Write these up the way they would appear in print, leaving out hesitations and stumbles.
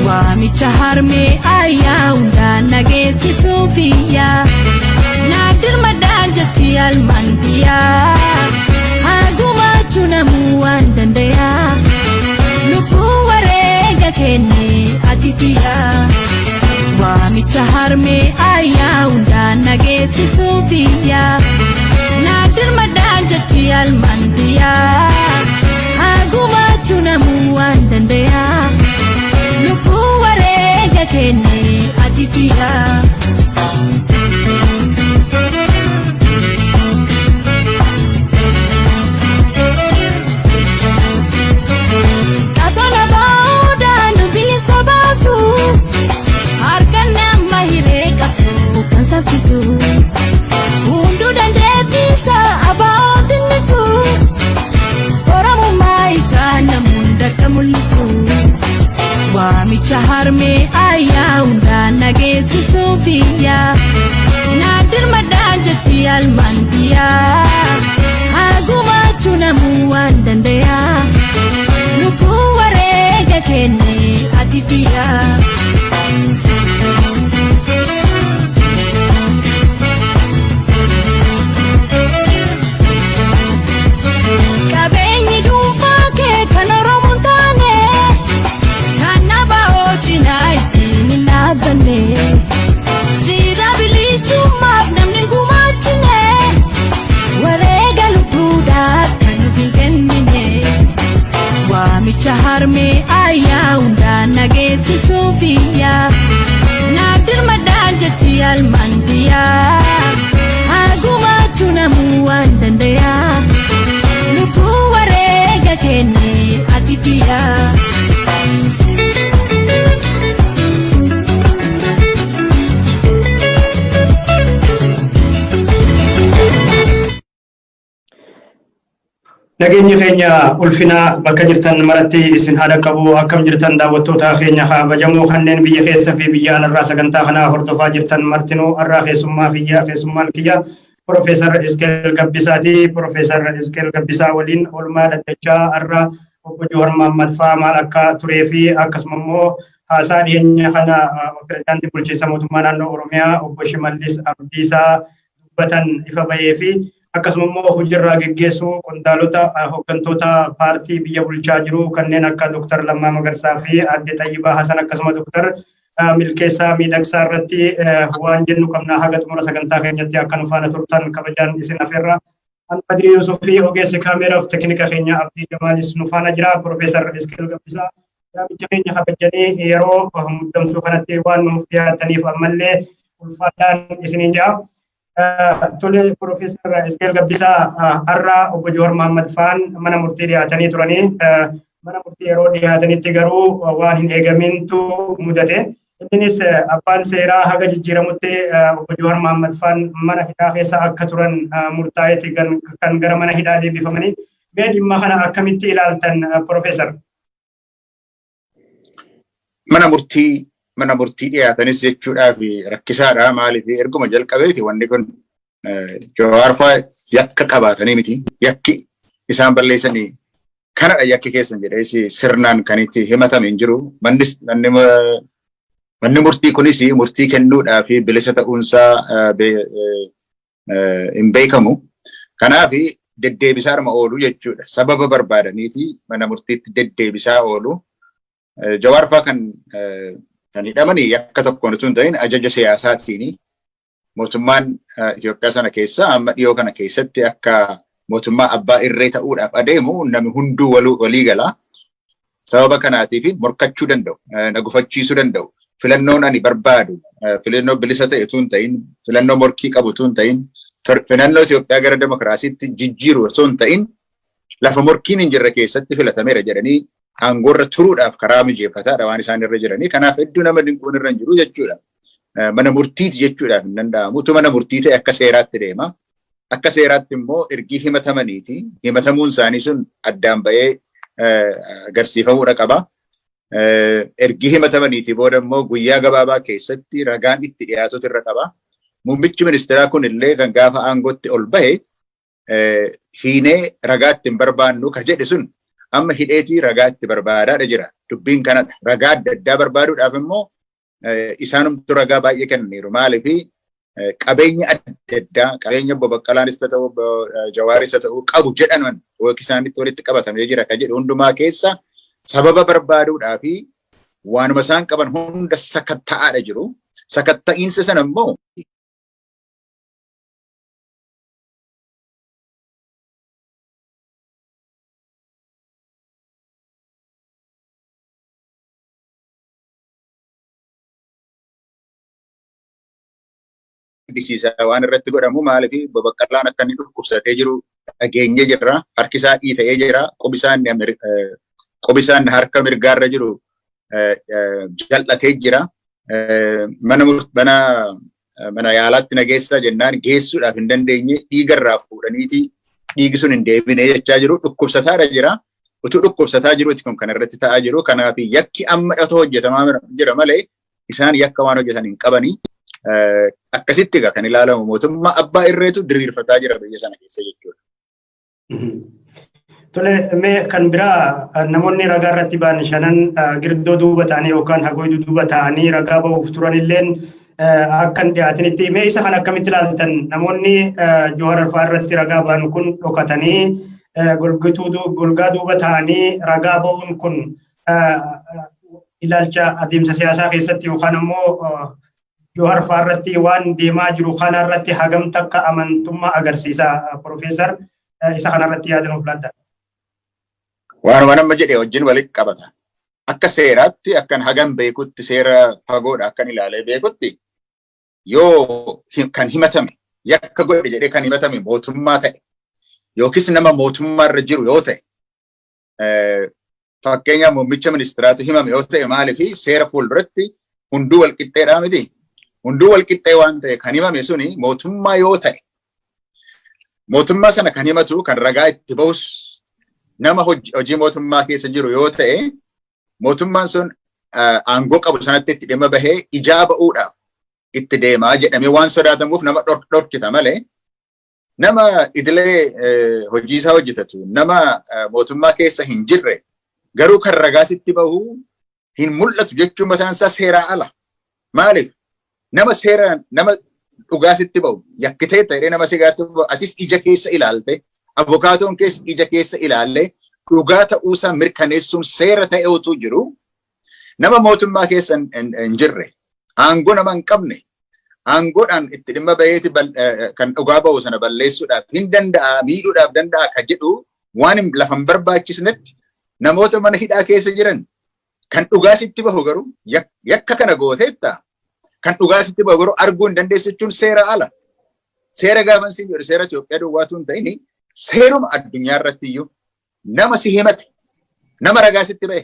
Waamicha harmee ayyaa hundaan nageessisuufiyyaa naaf dirmadhaan jetti almaan biyyaa haa gumaachuu namuu waan dandayaa lubbuu wareega kenne ati biyyaa. Waamicha harmee ayyaa hundaan nageessisuufiyyaa naaf dirmadhaan jetti almaan biyyaa haa gumaachuu namuu waan dandayaa. Lubbuu wareega kenne ati biyyaa. Qabsoon abaa'oodhaan bilisa baasu harka nama hiree qabsu kan saffisu. Hunduu dandeettiisa abaa'oo tinnisu Oromummaa isaa namuun dakka mul'isu. Waamicha harmee ayyaa hundaan nageessisuufiyyaa naaf dirmadhaan jetti almaan biyyaa haa gumaachuu namuu waan dandayaa lubbuu wareega kenne ati biyyaa. Qabeenyi dhuunfaa kee kan Oromoon taane kan abaa'oo cinaa ittiin hin dhaabbanne. Jira bilisummaaf namni gumaachine wareega lubbuudhaa kan nuuf hin kennine. Waamicha harmee ayyaa hundaan nageessisuufiyyaa naaf dirmadhaan jetti almaan biyyaa haa gumaachuu namuu waan dandayaa lubbuu wareega kenne ati biyyaa. Nageenyi keenya ulfina bakka jirtan maratti isin haa dhaqqabu. Akkam jirtan daawwattoota keenya kabajamoo kanneen biyya keessa fi biyya alarraa sagantaa kanaa hordofaa jirtan martinuu har'aa keessummaa kiyya keessummaan kiyya Profeesar Isqeel Gabbisaati. Profeesar Isqeel Gabbisaa waliin oolmaa dhaddachaa har'a obbo Joowar Mahaammad fa'aa maal akka turee fi akkasuma immoo haasaa dhiyeenya kana pirezidaantii bulchiinsa mootummaa naannoo Oromiyaa obbo Shimallis Abdiisaa dubbatan ifa bahee fi akkasuma immoo hojiirraa geggeessuu qondaalota hooggantoota paartii biyya bulchaa jiru kanneen akka Dr. Lammaa Magarsaa fi Aadde Xayyibaa Hasan akkasuma Dr. Milkeessaa Miidhagsaa irratti waan jennu qabna haga xumura sagantaa keenyatti akka nu faana turtan kabajaan isin afeerra. Badrii Yusuf fi ogeessi kaameeraa fi tekinika keenya Abdii Jamaalis nu faana jira. Profeesar Isqeel Gabbisaa yaamicha keenya kabajanii yeroo muddamsuu kanatti waan nuuf dhiyaataniif ammallee ulfaadhaan isiniin jedha. Tole Profeesar Isqeel Gabbisaa har'a obbo Joowar Mahaammad faan mana murtii dhiyaatanii turanii mana murtii yeroo dhiyaatanitti garuu waan hin eegamintu mudate. Innis abbaan seeraa haga jijjiiramutti obbo Joowar Mahaammad faan mana hidhaa keessa akka turan murtaa'eeti kan gara mana hidhaa deebifamanii. Mee dhimma kana akkamitti ilaaltan Profeesar? Mana murtii dhiyaatanis jechuudhaaf rakkisaadha. Maaliif erguma jalqabeeti wanni kun Jawaar fa'aa yakka qabaatanii miti. Yakki isaan balleessanii kanadha yakki keessan jedhee sirnaan kan itti himatame hin jiru. Manni murtii kunis murtii kennuudhaaf bilisa ta'uunsaa hin beekamu. Kanaaf deddeebisaadhuma oolu jechuudha. Sababa barbaadaniiti mana murtiitti deddeebisaa oolu. Jawaar fa'aa kan hidhamanii yakka tokkoon osoo hin ta'in ajaja siyaasaatiin mootummaan Itoophiyaa sana keessa amma dhiyoo kana keessatti akka mootummaa abbaa irree ta'uudhaaf adeemu namni hunduu walii gala. Sababa kanaatiif morkachuu danda'u, na gufachiisuu danda'u. Filannoon ani barbaadu filannoo bilisa ta'e osoo hin ta'in, filannoo morkii qabu osoo hin ta'in, filannoo Itoophiyaa gara demokiraasiitti jijjiiru osoo hin ta'in, lafa morkiin hin jirre keessatti filatameera jedhanii aangoorra turuudhaaf karaa mijeeffataadha waan isaan irra jiranii. Kanaaf hedduu nama dinquun irra hin jiru jechuudha. Mana murtiiti jechuudhaaf hin danda'amu. Utuu mana murtii ta'e akka seeraatti deema. Akka seeraatti immoo ergii himatamaniiti. Himatamuun isaanii sun addaan ba'ee agarsiifamuudha qaba. Ergi himatamaniitii booda immoo guyyaa gabaabaa keessatti ragaan itti dhiyaatutu irra qaba. Muummichi ministeeraa kun illee kan gaafa aangootti ol bahe hiinee ragaa itti hin barbaannu ka jedhe sun amma hidheetii ragaa itti barbaadaadha jira. Dubbiin kanadha. Ragaa adda addaa barbaaduudhaaf immoo isaanumtu ragaa baay'ee kennaniiru. Maaliif qabeenya adda addaa, qabeenya obbo Baqqalaanis haa ta'u, obbo Jawaaris haa ta'u qabu jedhaman yookiin isaanitti walitti qabatamee jira ka jedhu hundumaa keessa sababa barbaaduudhaa fi waanuma isaan qaban hunda sakatta'aadha jiru. Sakatta'iinsa sana immoo argisiisa waan irratti godhamu. Maaliif obbo Baqqalaan akka inni dhukkubsatee jiru dhageenye jirra. Harki isaa dhiita'ee jira. Qubi isaan harka mirgaarra jiru jal'atee jira. Mana yaalaatti na geessaa jennaan geessuudhaaf hin dandeenye, dhiigarraa fuudhaniiti dhiigi sun hin deebine jechaa jiru. Dhukkubsataadha jira. Utuu dhukkubsataa jiruuti kun kan irratti ta'aa jiru. Kanaaf yakki amma otoo hojjetamaa jira malee isaan yakka waan hojjetan hin qabanii. Akkasitti egaa kan ilaalamu mootummaa abbaa irreetu diriirfataa jira biyya sana keessa jechuudha. Tole, mee kan biraa namoonni ragaa irratti ba'an shanan girdoo duuba ta'anii yookaan hagoyduu duuba ta'anii ragaa ba'uuf turan illeen akka hin dhiyaatinitti, mee isa kan akkamitti ilaaltan? Namoonni Johaar Arfaa irratti ragaa ba'an kun dhokatanii golgituu golgaa duuba ta'anii ragaa ba'uun kun ilaalcha adeemsa siyaasaa keessatti yookaan ammoo Johaar fa'aa irratti waan deemaa jiru kana irratti hagam takka amantummaa agarsiisa, Profeesar? Isa kanarratti yaada nuuf laadda. Waanuma nama jedhe wajjin walitti qabata. Akka seeraatti, akkan hagam beekutti, seera fagoodha akkan ilaalee beekutti, yoo kan himatame yakka godhe jedhee kan himatame mootummaa ta'e yookiis nama mootummaarra jiru yoo ta'e, fakkeenyaaf muummicha ministiraatu himame yoo ta'e, maaliif seera fuulduratti hunduu wal qixxeedhaa miti. Hunduu wal qixxee waan ta'e, kan himame suni mootummaa yoo ta'e, mootummaa sana kan himatu, kan ragaa itti bahus nama hojii mootummaa keessa jiru yoo ta'e, mootummaan sun aangoo qabu sanatti itti dhimma bahee ijaa ba'uudhaaf itti deemaa jedhamee waan sodaatamuuf nama dhorkita malee, nama idilee hojii isaa hojjetatu, nama mootummaa keessa hin jirre garuu kan ragaa sitti bahu hin mul'atu jechuun mataan isaa seeraa ala. Maaliif? Nama seera nama dhugaa sitti bahu, yakkitee ta'ee nama sigaatti bahu, atis ija keessa ilaalte, abukaatoon keessa ija keessa ilaalle, dhugaa ta'uusaa mirkaneessuun seera ta'e utuu jiru, nama mootummaa keessa hin jirre, aangoo nama hin qabne, aangoodhaan itti dhimma baheeti kan dhugaa bahu sana balleessuudhaaf hin danda'a, miidhuudhaaf danda'a kan jedhu waan lafa hin barbaachisnetti namoota mana hidhaa keessa jiran kan dhugaa sitti bahu garuu yakka kana gooteetta kan dhugaa sitti bahu garuu arguu hin dandeessu jechuun seera ala. Seera gaafan siin jedhu seera Itoophiyaa duwwaatu hin ta'in, seeruma addunyaa irratti iyyuu nama si himate, nama ragaa sitti bahe,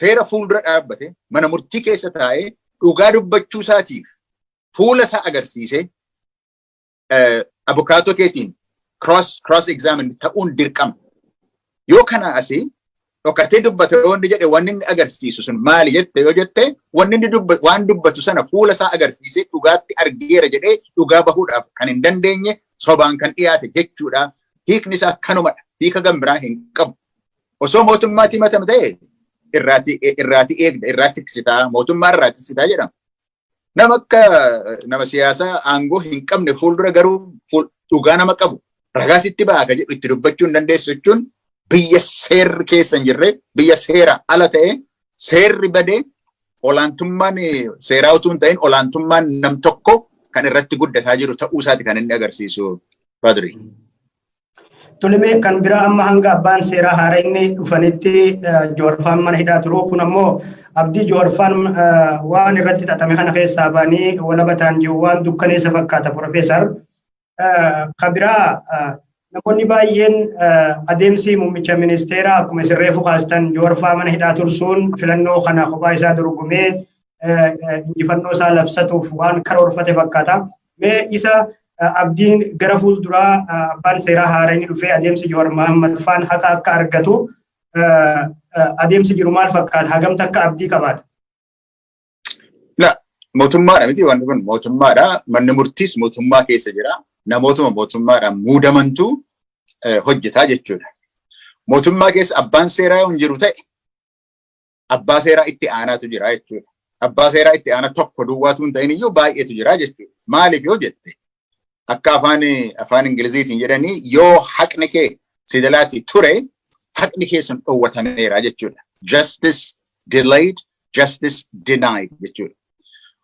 seera fuuldura dhaabbate, mana murtii keessa taa'ee dhugaa dubbachuu isaatiif fuula isaa agarsiisee abukaatoo keetiin cross examine ta'uun dirqama. Yoo kana asii dhokatee dubbate wanni jedhe, wanni inni agarsiisu sun maali jette yoo jette, wanni inni waan dubbatu sana fuula isaa agarsiisee dhugaatti argeera jedhee dhugaa bahuudhaaf kan hin dandeenye sobaan kan dhiyaate jechuudha. Hiikni isaa kanumadha. Hiika gan biraa hin qabu. Osoo mootummaatti himatame ta'e irraati eegda, irraa tiksitaa, mootummaa irraa tiksitaa jedhama. Nama akka nama siyaasaa aangoo hin qabne fuuldura garuu dhugaa nama qabu ragaa sitti ba'a ka jedhu itti dubbachuu hin dandeessu jechuun biyya seerri keessa hin jirre, biyya seera ala ta'e, seerri badee, olaantummaan seeraa utuu hin ta'in olaantummaan nam tokko kan irratti guddataa jiru ta'uu isaati kan inni agarsiisu, Badri. Tolemee, kan biraa amma hanga abbaan seeraa haaraa inni dhufanitti Joorfaan mana hidhaa turu kun ammoo abdii Joorfaan waan irratti xaxame kana keessaa ba'anii walaba ta'an jiru waan dukkaneessa fakkaata, Profeesar. Kan biraa namoonni baay'een adeemsi muummicha ministeeraa akkuma isin reefu kaastan Joorfaa mana hidhaa tursuun filannoo kana kophaa isaa dorgomee injifannoo isaa labsatuuf waan karoorfate fakkaata. Mee isa Abdiin gara fuulduraa abbaan seeraa haaraan dhufee adeemsi Jawaar Mohaammed faan haqa akka argatu adeemsi jiru maal fakkaata? Hagamta akka abdii qabaata? La, mootummaadha miti wanti kun, mootummaadha. Manni murtiis mootummaa keessa jira. Namootuma mootummaadhaan muudamantu hojjetaa jechuudha. Mootummaa keessa abbaan seeraa yoo hin jiru ta'e, abbaa seeraa itti aanaatu jira jechuudha. Abbaa seeraa itti aanaa tokko duwwaatu hin ta'in iyyuu baay'eetu jira jechuudha. Maaliif yoo jette, akka afaan Ingiliziitiin jedhanii, yoo haqni kee si jalaatti ture, haqni kee sun dhoowwatameera jechuudha. Justice delayed, justice denied jechuudha.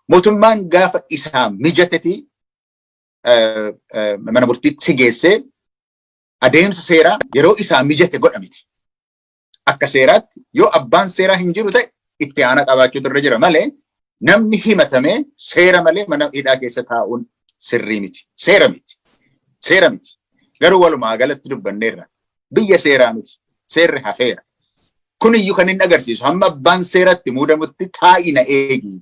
Mootummaan gaafa isaa mijateti mana murtiitti si geessee adeemsa seeraa yeroo isaa mijate godha miti. Akka seeraatti yoo abbaan seeraa hin jiru ta'e, itti aanaa qabaachuutu irra jira malee, namni himatamee seera malee mana hidhaa keessa taa'uun sirrii miti. Seera miti. Seera miti. Garuu walumaa galatti dubbanneerra. Biyya seeraa miti. Seerri hafeera. Kuniyyuu kan inni agarsiisu hamma abbaan seeratti muudamutti taa'ina eegi.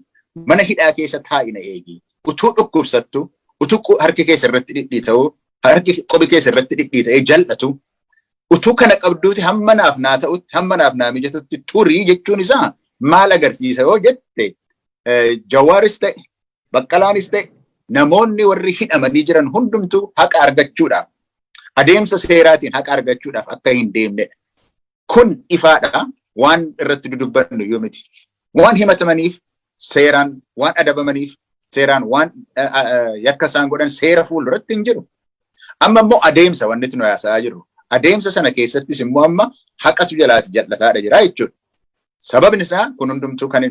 Mana hidhaa keessa taa'ina eegi. Utuu dhukkubsattu, utuu harki keessa irratti dhidhiita'u, harki qobi keessa irratti dhidhiita'ee jal'atu, utuu kana qabduuti hamma naaf naa ta'utti, hamma naaf naa mijatutti turii jechuun isaa maal agarsiisa yoo jette, Jawaaris ta'e, Baqqalaanis ta'e, namoonni warri hidhamanii jiran hundumtuu haqa argachuudhaaf, adeemsa seeraatiin haqa argachuudhaaf akka hin deemnedha. Kun ifaadha, waan irratti dudubbannu yoo miti. Waan himatamaniif seeraan, waan adabamaniif seeraan, waan yakka isaan godhan seera fuulduratti hin jiru. Amma immoo adeemsa wanti nu haasa'aa jirru. Adeemsa sana keessattis immoo amma haqatu jalaati jal'ataadha jira jechuudha. Sababni isaa kun hundumtuu kan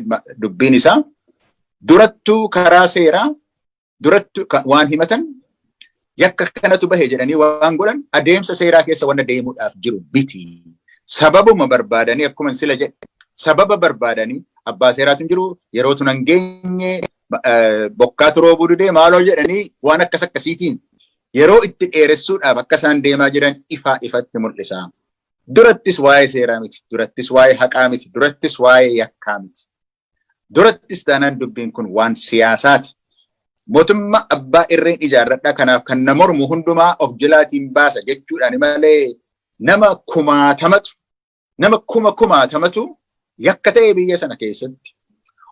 dubbiin isaa durattuu karaa seeraa durattuu waan himatan, yakka kanatu bahe jedhanii waan godhan, adeemsa seeraa keessa wanta deemuudhaaf jiru miti. Sababuma barbaadanii, akkuma sila jedhe, sababa barbaadanii abbaa seeraatu hin jiru, yerootu nan geenye, bokkaatu roobuu didee maaloo jedhanii, waan akkas akkasiitiin yeroo itti dheeressuudhaaf akka isaan deemaa jiran ifaa ifatti mul'isa. Durattis waa'ee seeraa miti, durattis waa'ee haqaa miti, durattis waa'ee yakkaa miti. Durattis taanaan dubbiin kun waan siyaasaati. Mootummaa abbaa irreen ijaarradha, kanaaf kan na mormu hundumaa of jalaatiin baasa jechuudhaan malee, nama kumaatamatu, nama kuma kumaatamatu yakka ta'e biyya sana keessatti.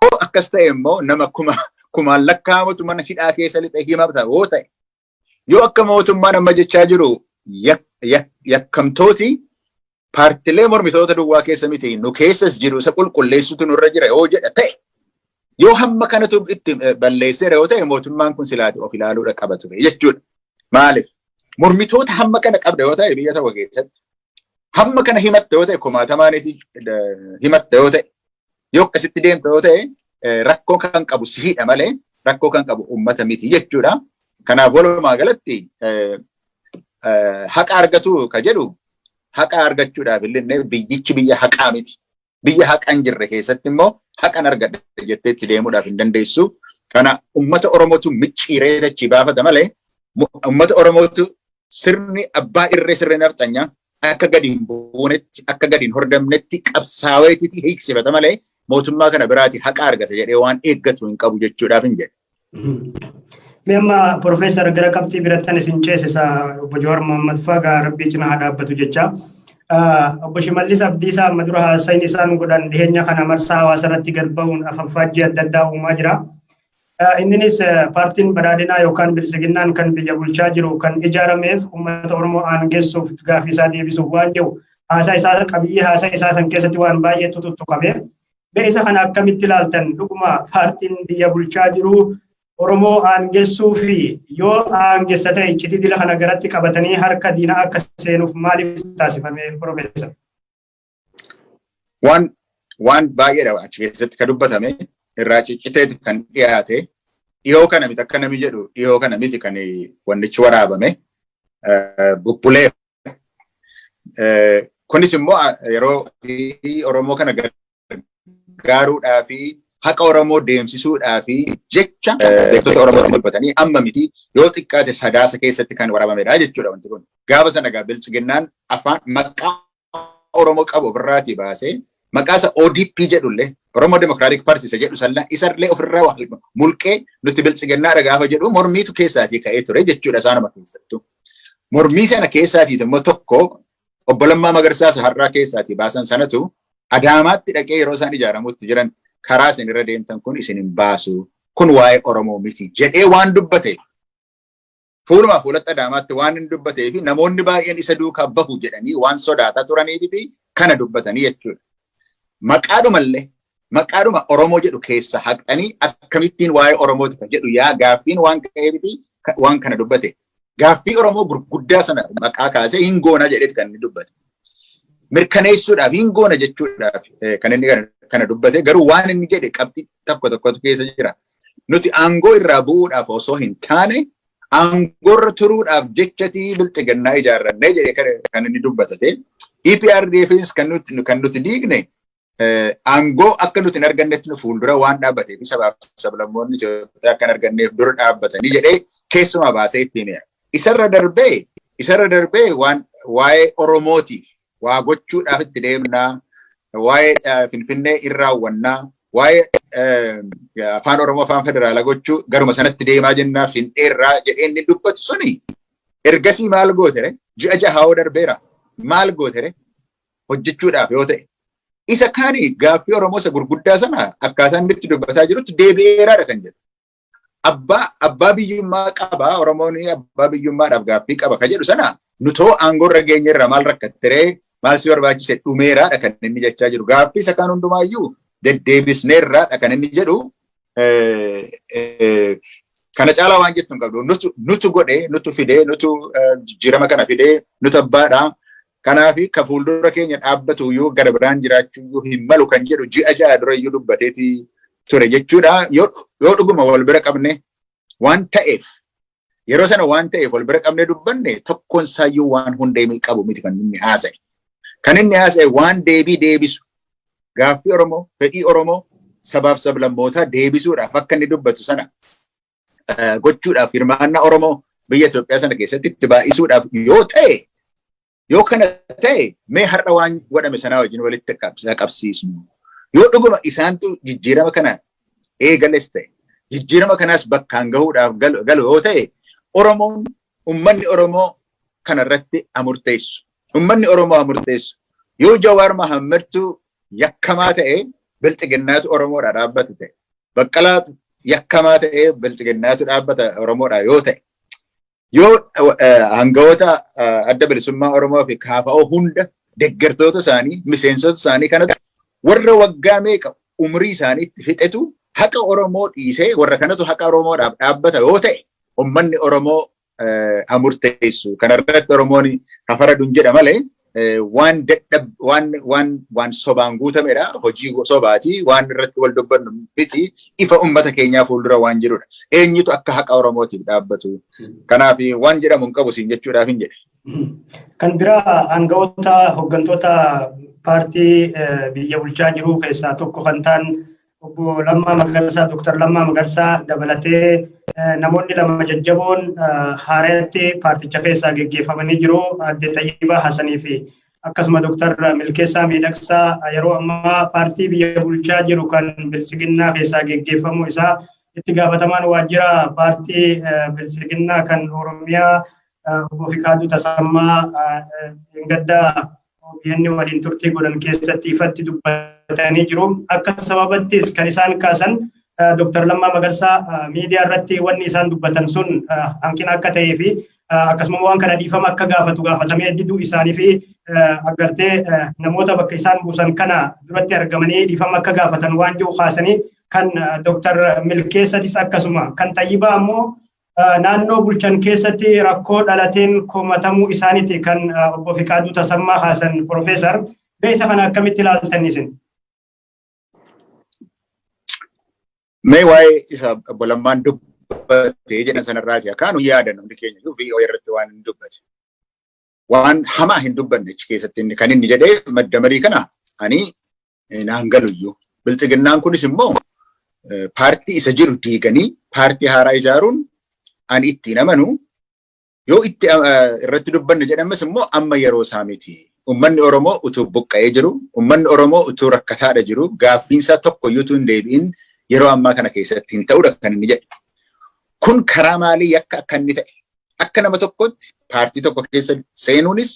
Hoo akkas ta'e immoo, nama kuma kumaan lakkaa'amatu mana hidhaa keessa lixe himata yoo ta'e, yoo akka mootummaan amma jechaa jiru yakkamtooti paartilee mormitoota duwwaa keessa miti, nu keessas jiru, isa qulqulleessutu nurra jira yoo jedha ta'e, yoo hamma kanatu itti balleesseera yoo ta'e, mootummaan kun silaati of ilaaluudha qaba ture jechuudha. Maaliif? Mormitoota hamma kana qabda yoo ta'e, biyya tokko keessatti hamma kana himatta yoo ta'e, kumaatamaaniiti himatta yoo ta'e, yoo akkasitti deemta yoo ta'e, rakkoo kan qabu sihiidha malee rakkoo kan qabu uummata miti jechuudha. Kanaaf walumaa galatti haqa argatu ka jedhu, haqa argachuudhaaf illee biyyichi biyya haqaa miti. Biyya haqa hin jirre keessatti immoo haqan argadha jettee itti deemuudhaaf hin dandeessu. Kana uummata Oromootu micciiree achi baafata malee, uummata Oromootu sirni abbaa irree, sirni nafxanyaa akka gadi hin buunetti, akka gadi hin hordamnetti qabsaaweetitti hiiksifata malee, mootummaa kana biraati haqa argata jedhee waan eeggatu hin qabu jechuudhaaf hin jedhe. Mee amma Profeesar, gara qabxii birattan isin ceesisa. Obbo Jawaar Mohammad faa Rabbii cina haa dhaabbatu jecha. Obbo Shimallis Abdiisaa amma dura haasayin isaan godhan dhiyeenya kana marsaa hawaasa irratti gad ba'uun afanfaajjii adda addaa uumaa jira. Inninis paartiin badhaadhinaa yookaan bilisiginnaan kan biyya bulchaa jiru kan ijaarameef uummata Oromoo aangessuuf, gaafii isaa deebisuuf waan jiru, haasaa isaa, qabiyyee haasaa isaa san keessatti waan baay'eetu tuttuqame. Mee isa kana akkamitti ilaaltan? Dhuguma paartiin biyya bulchaa jiru Oromoo aangessuu fi yoo aangessa ta'e, iccitii dila kana garatti qabatanii harka diinaa akka seenuuf maaliif taasifame, Profeesar? Waan baay'eedha achi keessatti kan dubbatame, irraa cicciteeti kan dhiyaate. Dhiyoo kana miti, akka namni jedhu dhiyoo kana miti kan wannichi waraabame, bubbulee. Kunis immoo yeroo Oromoo kana gargaaruudhaa fi haqa Oromoo deemsisuudhaa fi jecha beektota Oromoo dubbatanii amma miti, yoo xiqqaate Sadaasa keessatti kan waraabamedha jechuudha wanti kun. Gaafa sana egaa biltsiginnaan afaan maqaa Oromoo qabu ofirraatii baasee Maqaa isa ODP jedhullee, Oromoo Democratic Party isa jedhu sallaa isarlee ofirraa mulqee nuti biltsiginnaadha gaafa jedhu mormiitu keessaatii ka'ee ture jechuudha isaanuma keessattuu. Mormii sana keessaatiit immoo tokko obbo Lammaa Magarsaa isa har'aa keessaatii baasan sanatu Adaamaatti dhaqee yeroo isaan ijaaramutti jiran karaa isin irra deemtan kun isin hin baasu, kun waa'ee Oromoo miti jedhee waan dubbate, fuulumaa fuulatti Adaamaatti waan hin dubbatee fi namoonni baay'een isa duukaa bahu jedhanii waan sodaataa turaniifiti kana dubbatanii jechuudha. Maqaadhumallee, maqaadhuma Oromoo jedhu keessa haqxanii akkamittiin waa'ee Oromooti kan jedhu yaa gaaffiin waan ka'eefiti waan kana dubbate. Gaaffii Oromoo gurguddaa sana maqaa kaasee hin goona jedheeti kan inni dubbate. Mirkaneessuudhaaf hin goona jechuudhaaf kan inni kana dubbate, garuu waan inni jedhe qabxii tokko tokkotu keessa jira. Nuti aangoo irraa bu'uudhaaf osoo hin taane aangoorra turuudhaaf jechatii bilxiginnaa ijaarrannee jedhee kan inni dubbatate. EPRDFs kan nuti diigne aangoo akka nuti hin argannetti nu fuuldura waan dhaabbatee fi sabaaf sablammoonni Itoophiyaa akka hin arganneef dura dhaabbatanii jedhee keessumaa baasee itti himeera. Isarra darbee waan waa'ee Oromootiif waa gochuudhaaf itti deemnaa, waa'ee Finfinnee irraawwannaa, waa'ee afaan Oromoo afaan federaalaa gochuu garuma sanatti deemaa jennaa finxeerraa jedhee inni dubbatu suni ergasii maal gootere? Ji'a 6 darbeera, maal gootere hojjechuudhaaf yoo ta'e? Isa kaani gaaffii Oromoo isa gurguddaa sana akkaataa inni itti dubbataa jirutti deebi'eeraadha kan jedhu. Abbaa biyyummaa qaba, Oromoon abbaa biyyummaadhaaf gaaffii qaba kan jedhu sana nutoo aangoo irra geenye irraa maal rakkatteree, maal si barbaachise, dhumeeraadha kan inni jechaa jiru. Gaaffii isa kaan hundumaayyuu deddeebisneerraadha kan inni jedhu. Kana caalaa waan jettu hin qabdu. Nutu godhe, nutu fidee, nutu jijjiirama kana fidee, nutu abbaadha. Kanaaf ka fuuldura keenya dhaabbatu iyyuu gara biraan jiraachuu iyyuu hin malu kan jedhu ji'a 6 dura iyyuu dubbateeti ture jechuudha. Yoo dhuguma wal bira qabne waan ta'eef, yeroo sana waan ta'eef wal bira qabne dubbanne, tokkoon isaayyuu waan hundee qabu miti kan inni haasa'e. Kan inni haasa'e waan deebii deebisu, gaaffii Oromoo, fedhii Oromoo sabaaf sablammootaa deebisuudhaaf akka inni dubbatu sana gochuudhaaf, hirmaannaa Oromoo biyya Itoophiyaa sana keessatti itti baay'isuudhaaf yoo ta'e, yoo kana ta'e, mee har'a waan godhame sanaa wajjin walitti qabsiisnu. Yoo dhuguma isaantu jijjiirama kana eegales ta'e, jijjiirama kanaas bakkaan gahuudhaaf galu yoo ta'e, Oromoon, ummanni Oromoo kanarratti amurteessu. Ummanni Oromoo amurteessu. Yoo Jawaar Mahammadtu yakkamaa ta'e, bilxiginnaatu Oromoodha dhaabbatu ta'e. Baqqalaatu yakkamaa ta'e, bilxiginnaatu dhaabbata Oromoodha yoo ta'e. Yoo aangawoota Adda Bilisummaa Oromoo fi KFO hunda, deeggartoota isaanii, miseensota isaanii kanatu, warra waggaa meeqa umrii isaanii itti fixetu haqa Oromoo dhiisee warra kanatu haqa Oromoodhaaf dhaabbata yoo ta'e, ummanni Oromoo murteessu. Kanarratti Oromoon hafaradun jedha malee waan dadhab waan waan waan sobaan guutamedha. Hojii sobaati. Waan irratti wal dubbannu miti. Ifa ummata keenyaa fuuldura waan jirudha. Eenyutu akka haqa Oromootiif dhaabbatu? Kanaaf waan jedhamu hin qabu siin jechuudhaaf hin jedhe. Kan biraa aangawoota hooggantoota paartii biyya bulchaa jiru keessaa tokko kan ta'an obbo Lammaa Magarsaa, Dr. Lammaa Magarsaa dabalatee namoonni lama jajjaboon haaratti paarticha keessaa geggeeffamanii jiru. Aadde Tayyibaa Hasanii fi akkasuma Dr. Milkeessaa Miidhagsaa yeroo ammaa paartii biyya bulchaa jiru kan Biltsiginnaa keessaa geggeeffamuu isaa itti gaafatamaan waajjira paartii Biltsiginnaa kan Oromiyaa obbo Fiqaaduu Tasammaa gaddaa OBN waliin turtii godhan keessatti ifatti dubbatanii jiru. Akka sababattis kan isaan kaasan Dr. Lammaa Magarsaa miidiyaa irratti wanni isaan dubbatan sun hanqina akka ta'ee fi akkasuma waan kana dhiifama akka gaafatu gaafatamee diduu isaanii fi agartee namoota bakka isaan buusan kana duratti argamanii dhiifama akka gaafatan waan jiru kaasanii, kan Dr. Milkeessatis akkasuma, kan Tayyibaa ammoo naannoo bulchan keessatti rakkoo dhalateen komatamuu isaaniiti kan obbo Fiqaaduu Tasammaa kaasan. Profeesar, beesa kana akkamitti ilaaltan isin? Mee waa'ee isa obbo Lammaan dubbatee jedhan sanarraati akkaan yaadan hundi keenya iyyuu VOA irratti waan inni dubbate. Waan hamaa hin dubbanne achi keessatti. Inni kan inni jedhee madda marii kana ani naan galu iyyuu. Bilxiginnaan kunis immoo paartii isa jiru diiganii paartii haaraa ijaaruun ani ittiin amanu, yoo itti irratti dubbanne jedhames immoo amma yeroo isaa miti. Uummanni Oromoo utuu buqqa'ee jiru, uummanni Oromoo utuu rakkataadha jiru, gaaffiinsaa tokko iyyuu utuu hin deebi'in yeroo ammaa kana keessatti hin ta'udha kan inni jedhe. Kun karaa maalii yakka akka inni ta'e? Akka nama tokkotti paartii tokko keessa seenuunis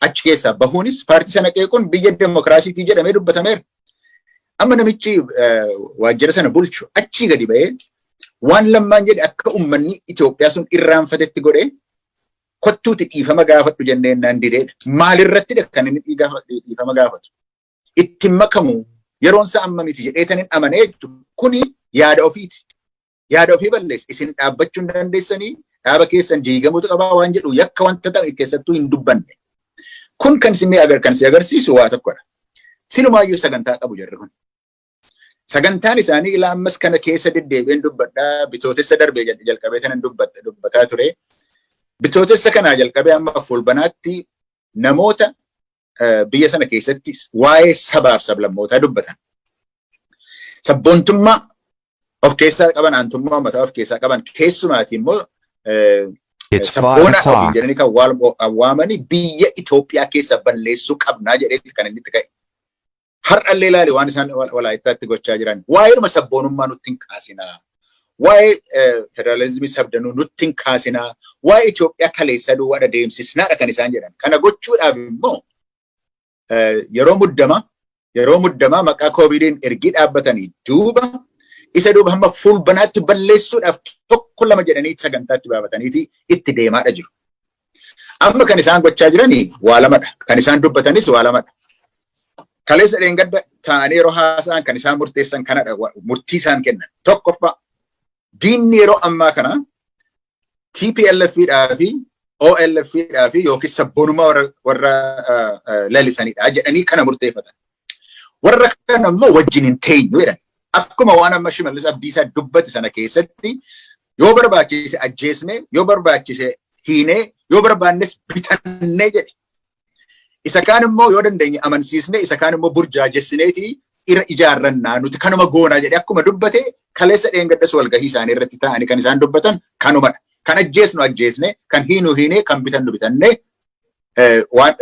achi keessaa bahuunis paartii sana qeequun biyya demokiraasiitii jedhamee dubbatameera. Amma namichi waajjira sana bulchu achii gadi ba'ee waan Lammaan jedhe akka uummanni Itoophiyaa sun irraanfatetti godhee kottuuti dhiifama gaafadhu jenneen naan dideedha. Maalirrattidha kan inni dhiifama gaafatu? Ittiin makamu yeroon isaa amma miti jedhee tan hin amanee jechuudha. Kuni yaada ofiiti. Yaada ofii balleessa. Isin dhaabbachuu hin dandeessanii, dhaaba keessan diigamuutu qabaa waan jedhu yakka wanta ta'e keessattuu hin dubbanne. Kun kan isin kan si agarsiisu waa tokkodha. Silumaayyuu sagantaa qabu jarri kun. Sagantaan isaanii ilaa ammas kana keessa deddeebi'een dubbadhaa, Bitootessa darbee jalqabee kanan dubbataa ture. Bitootessa kanaa jalqabee amma Fulbanaatti namoota biyya sana keessatti waa'ee sabaaf sablammootaa dubbatan, sabboontummaa of keessaa qaban, aantummaa uummataa of keessaa qaban, keessumaati immoo It's 5 sabboona ofiin o'clock. jedhanii kan waamanii biyya Itoophiyaa keessa balleessuu qabnaa jedheetti kan inni itti ka'e. Har'allee ilaali waan isaan Walaayittaatti gochaa jiran. Waa'eedhuma sabboonummaa nutti hin kaasinaa. Waa'ee federaalizimii sabdanuu nutti hin kaasinaa. Waa'ee Itoophiyaa kaleessaa duwwaadha deemsisnaadha kan isaan jedhan. Kana gochuudhaaf immoo yeroo muddamaa maqaa koovidiin ergii dhaabbatanii duuba isa duuba hamma Fulbanaatti balleessuudhaaf tokko lama jedhanii sagantaatti baafataniiti itti deemaadha jiru. Amma kan isaan gochaa jiranii waa lamadha. Kan isaan dubbatanis waa lamadha. Kaleessa dheengadda taa'anii yeroo haasa'an kan isaan murteessan kanadha, murtii isaan kennan. Tokkoffaa, diinni yeroo ammaa kana TPLF dhaa fi OLF dhaa fi yookiin sabboonummaa warra lalisanidha jedhanii kana murteeffatan. Warra kana immoo wajjin hin teenyu jedhan. Akkuma waan amma Shimallis Abdiisaa dubbate sana keessatti, yoo barbaachise ajjeesne, yoo barbaachise hiinee, yoo barbaannes bitannee jedhe. Isa kaan immoo yoo dandeenye amansiisne, isa kaan immoo burjaajessineeti irra ijaarrannaa, nuti kanuma goonaa jedhe. Akkuma dubbate kaleessa dheengaddas walgahii isaanii irratti ta'anii kan isaan dubbatan kanumadha. Kan ajjeesnu ajjeesne, kan hiinu hiinee, kan bitannu bitannee waan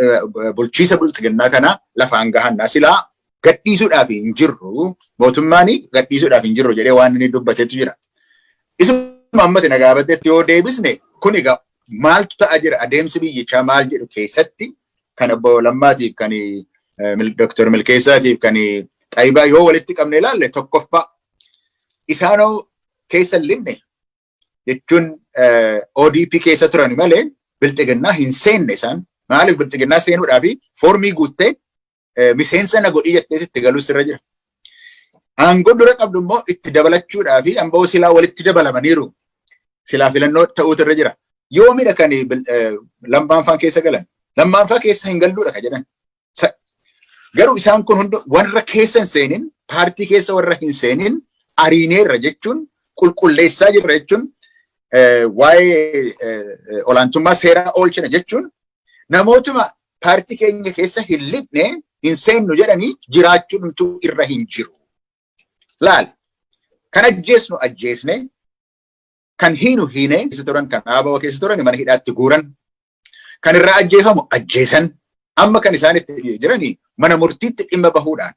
bulchiisa Biltsiginnaa kana lafaan gahannaa, silaa gadhiisuudhaaf hin jirru, mootummaan gadhiisuudhaaf hin jirru jedhee waan inni dubbatetu jira. Isuma ammati na gaafatetti yoo deebisne, kun egaa maaltu ta'aa jira, adeemsi biyyichaa maal jedhu keessatti kan obbo Lammaatiif, kan Dr. Milkeessaatiif, kan Xaayibaa yoo walitti qabne ilaalle, tokkoffaa isaanoo keessa hin linne jechuun ODP keessa turan malee Bilxiginnaa hin seenne isaan. Maaliif? Bilxiginnaa seenuudhaaf foormii guuttee miseensa na godhii jettee itti galuu sirra jira. Aangoo dura qabdu immoo itti dabalachuudhaa fi amboo silaa walitti dabalamaniiru. Silaa filannoo ta'uutu irra jira. Yoomidha kan Lammaanfaan keessa galan? Lammaanfaa keessa hin galluudha ka jedhan. Garuu isaan kun hundi warra keessa hin seenin, paartii keessa warra hin seenin ariineerra jechuun, qulqulleessaa jirra jechuun, waa'ee olaantummaa seeraa oolchina jechuun, namootuma paartii keenya keessa hin lixne, hin seennu jedhanii jiraachuudhumtuu irra hin jiru. Laal, kan ajjeesnu ajjeesne, kan hiinu hiine, keessa turan, kan dhaabaa keessa turan mana hidhaatti guuran, kan irraa ajjeefamu ajjeesan. Amma kan isaan itti jiranii mana murtiitti dhimma bahuudhaan,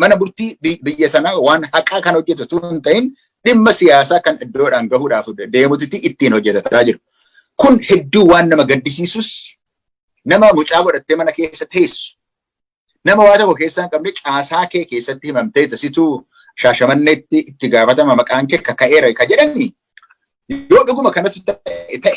mana murtii biyya sanaa waan haqaa kan hojjetu osoo hin ta'in dhimma siyaasaa kan iddoodhaan gahuudhaaf deemutitti ittiin hojjetataa jiru. Kun hedduu waan nama gaddisiisus, nama mucaa godhattee mana keessa teessu, nama waa tokko keessaa hin qabne, caasaa kee keessatti himamtee situu Shaashamanneetti itti gaafatama, maqaan kee kaka'eera ka jedhani, yoo dhuguma kanatu ta'e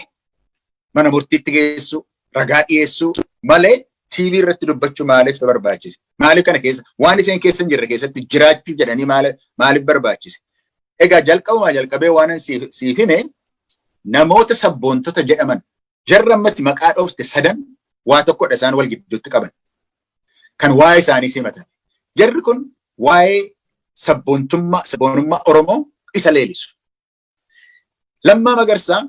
mana murtiitti geessu, ragaa dhiyeessuu malee TV irratti dubbachuu maaliif barbaachise? Maaliif kana keessa waan isheen keessa hin jirre keessatti jiraachuu jedhanii maaliif barbaachise? Egaa jalqabumaa jalqabee waan siif hime, namoota sabboontota jedhaman jarra ammatti maqaa dhoofte sadan waa tokkodha isaan wal gidduutti qaban. Kan waa'ee isaanii simatan. Jarri kun waa'ee sabboontummaa, sabboonummaa Oromoo isa leelisu. Lammaa Magarsaa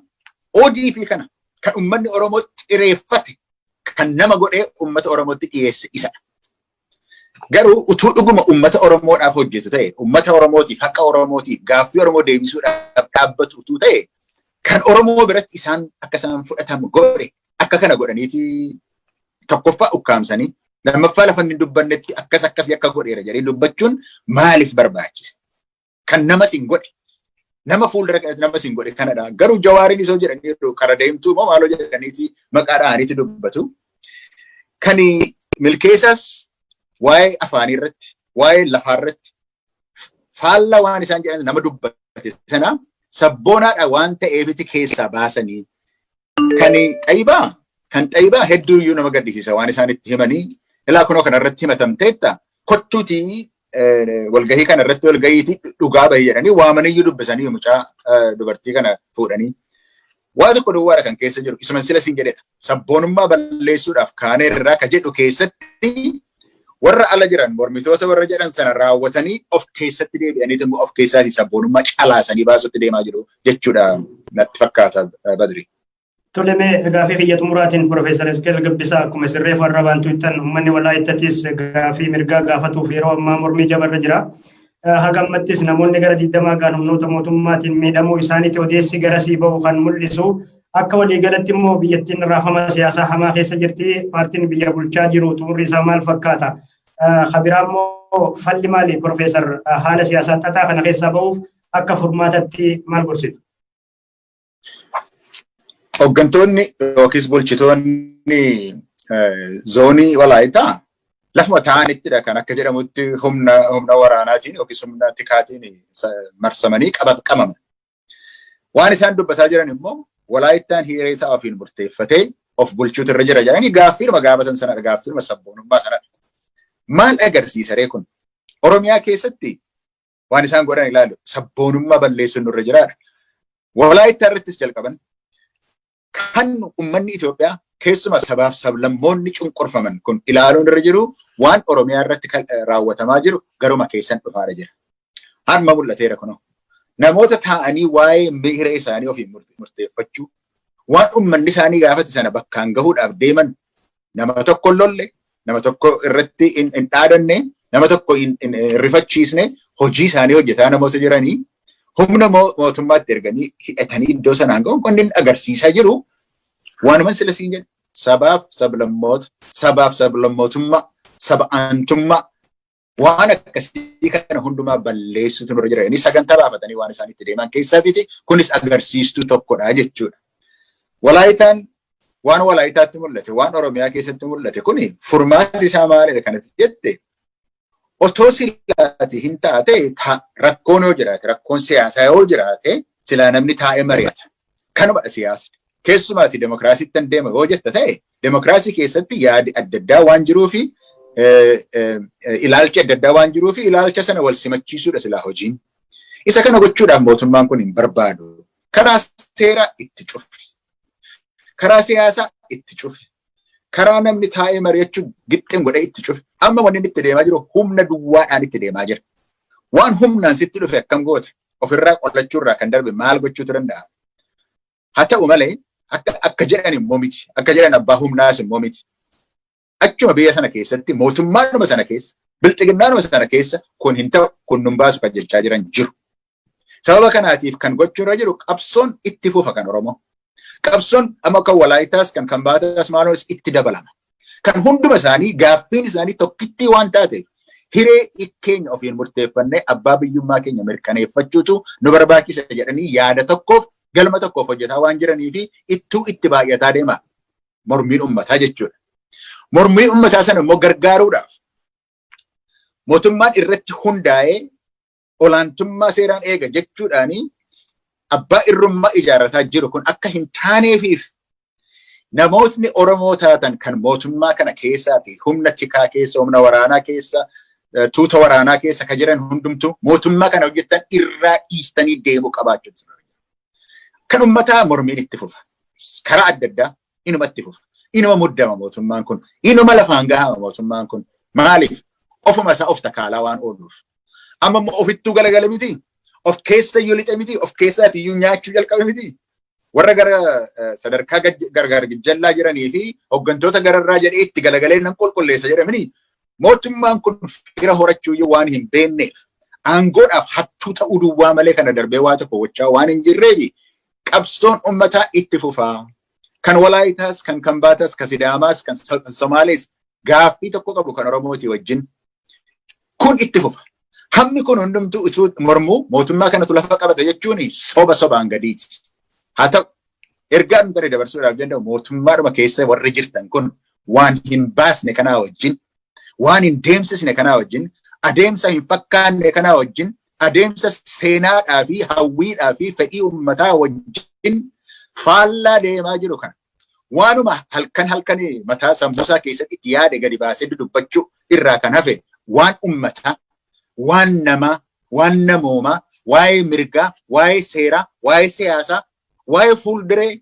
ODP kana kan uummanni Oromoo xireeffate, kan nama godhee uummata Oromootti dhiyeesse isadha. Garuu utuu dhuguma uummata Oromoodhaaf hojjetu ta'e, uummata Oromootiif, haqa Oromootiif, gaaffii Oromoo deebisuudhaaf dhaabbatu utuu ta'e, kan Oromoo biratti isaan akka isaan fudhatamu godhe akka kana godhaniiti Tokkoffaa ukkaamsanii, lammaffaa lafa inni dubbannetti akkas akkas yakka godheera jedhee dubbachuun maaliif barbaachise? Kan nama sin godhe, nama fuuldura kanatti nama sin godhe kanadha. Garuu Jawaariin isoo jedhanii kara deemtuu moo maaloo jedhaniiti maqaa dhahaniiti dubbatu. Kan Milkeessaas waa'ee afaanii irratti, waa'ee lafaa irratti faallaa waan isaan jedhan nama dubbate sana sabboonaadha waan ta'eefiti keessaa baasanii. Kan Xayibaa kan Xayibaa hedduu iyyuu nama gaddisiisa waan isaan itti himanii. Ilaa kunoo kanarratti himatamteetta, kottuutii walgahii kana irratti walgahiitii dhugaa bahi jedhanii waamaniyyuu dubbisanii mucaa dubartii kana fuudhanii. Waa tokko duwwaadha kan keessa jiru. Isuma sila siin jedhedha. Sabboonummaa balleessuudhaaf kaaneerraa ka jedhu keessatti warra ala jiran mormitoota warra jedhan sana raawwatanii of keessatti deebi'anii immoo of keessaatii sabboonummaa calaasanii baasutti deemaa jiru jechuudha natti fakkaata, Badri. Tole, mee gaafii kiyya xumuraatiin, Profeesar Isqeel Gabbisaa, akkuma isin reefu har'a baantu ittan uummanni Walaayittatis gaafii mirgaa gaafatuuf yeroo ammaa mormii jabarra jira. Haga ammattis namoonni gara 20 gaan humnoota mootummaatiin miidhamuu isaaniitti odeessi garasii ba'u kan mul'isu. Akka waliigalatti immoo biyyattiin raafama siyaasaa hamaa keessa jirti. Paartiin biyya bulchaa jiru xumurri isaa maal fakkaata? Kan biraa immoo falli maali, Profeesar, haala siyaasaa xaxaa kana keessaa ba'uuf akka furmaatatti maal gorsitu? Hooggantoonni yookiis bulchitoonni zoonii Walaayitaa lafuma ta'anittidha kan akka jedhamutti humna waraanaatiin yookiis humna tikaatiin marsamanii qabaman. Waan isaan dubbataa jiran immoo Walaayittaan hiree isaa ofiin murteeffatee of bulchuutu irra jira jedhanii gaaffiidhuma gaafatan sanadha, gaaffiidhuma sabboonummaa sanadha. Maal agarsiisa ree kun? Oromiyaa keessatti waan isaan godhan ilaalu, sabboonummaa balleessuun nurra jiraadha. Walaayittaa irrattis jalqaban. Kan uummanni Itoophiyaa, keessumaa sabaaf sablammoonni cunqurfaman kun ilaaluun irra jiru, waan Oromiyaa irratti raawwatamaa jiru garuma keessan dhufaara jira. Harma mul'ateera kunoo. Namoota taa'anii waa'ee hiree isaanii ofiin murteeffachuu, waan uummanni isaanii gaafate sana bakkaan gahuudhaaf deeman, nama tokko hin lolle, nama tokko irratti hin dhaadanne, nama tokko hin rifachiisne, hojii isaanii hojjetaa namoota jiranii humna mootummaatti erganii hidhatanii iddoo sanaan gahuun kun inni agarsiisaa jiru waanuma sila siin jedhe, sabaaf sablammoota, sabaaf sablammootummaa, saba aantummaa, waan akkasii kana hundumaa balleessutu nurra jira. Inni sagantaa baafatanii waan isaan itti deeman keessaatiiti kunis agarsiistuu tokkodha jechuudha. Walaayitaan waan Walaayitaatti mul'ate, waan Oromiyaa keessatti mul'ate kuni furmaati isaa maalidha kanatti jette, otoo silaati hin taate, rakkoon yoo jiraate, rakkoon siyaasaa yoo jiraate, silaa namni taa'ee mari'ata. Kanumadha siyaasni. Keessumaati demokiraasiitti deema yoo jetta ta'e, demokiraasii keessatti yaadi adda addaa waan jiruu fi ilaalchi adda addaa waan jiruu fi ilaalcha sana wal simachiisuudha silaa hojiin. Isa kana gochuudhaaf mootummaan kun hin barbaadu. Karaa seeraa itti cufe. Karaa siyaasaa itti cufe. Karaa namni taa'ee mari'achuu gixxin godhee itti cufe. Amma wanni inni itti deemaa jiru humna duwwaadhaan itti deemaa jira. Waan humnaan sitti dhufe akkam goota? Ofirraa qolachuurraa kan darbe maal gochuutu danda'a? Haa ta'u malee akka jedhan immoo miti. Akka jedhan abbaa humnaas immoo miti. Achuma biyya sana keessatti, mootummaanuma sana keessa, bilxiginnaanuma sana keessa, kun hin ta'u, kun nun baasu kan jechaa jiran jiru. Sababa kanaatiif kan gochuu irra jiru qabsoon itti fufa kan Oromoo. Qabsoon amma kan Walaayitaas, kan Kambaataas, maaloos itti dabalama. Kan hunduma isaanii gaaffiin isaanii tokkittii waan taateef, hiree keenya ofiin murteeffannee abbaa biyyummaa keenya mirkaneeffachuutu nu barbaachisa jedhanii yaada tokkoof galma tokkoof hojjetaa waan jiranii fi ittuu itti baay'ataa deema mormiin uummataa jechuudha. Mormii uummataa sana immoo gargaaruudhaaf mootummaan irratti hundaa'ee olaantummaa seeraan eega jechuudhaanii abbaa irrummaa ijaarrataa jiru kun akka hin taaneefiif, namootni Oromoo taatan kan mootummaa kana keessaati humna tikaa keessa, humna waraanaa keessa, tuuta waraanaa keessa ka jiran hundumtuu mootummaa kana hojjetan irraa dhiistanii deemuu qabaachuu. Kan uummataa mormiin itti fufa. Karaa adda addaa inuma itti fufa. Inuma muddama mootummaan kun. Inuma lafaan gahama mootummaan kun. Maaliif? Ofuma isaa of takaalaa waan ooluuf. Amma immoo ofittuu galagale miti. Of keessa iyyuu lixe miti. Of keessaati iyyuu nyaachuu jalqabe miti. Warra gara sadarkaa gargar jallaa jiranii fi hooggantoota gararraa jedhee itti galagalee nan qulqulleessa jedhamini, mootummaan kun fira horachuu iyyuu waan hin beekneef, aangoodhaaf hattuu ta'uu duwwaa malee kana darbee waa tokko gochaa waan hin jirreefi, qabsoon uummataa itti fufaa. Kan Walaayitaas, kan Kambaataas, kan Sidaamaas, kan Somaalees gaaffii tokko qabu kan Oromootii wajjin. Kun itti fufa. Hammi kun hundumtuu utuu mormuu mootummaa kanatu lafa qabata jechuun soba sobaan gadiiti. Haa ta'u, ergaan bare dabarsuudhaaf danda'u, mootummaadhuma keessa warri jirtan kun waan hin baasne kanaa wajjin, waan hin deemsisne kanaa wajjin, adeemsa hin fakkaanne kanaa wajjin, adeemsa seenaadhaa fi hawwiidhaa fi fedhii uummataa wajjin faallaa deemaa jiru kana, waanuma halkan halkan mataa sammuusaa keessatti itti yaade gadi baasee dubbachuu irraa kan hafe, waan uummataa, waan namaa, waan namoomaa, waa'ee mirgaa, waa'ee seeraa, waa'ee siyaasaa, waa'ee fuulduree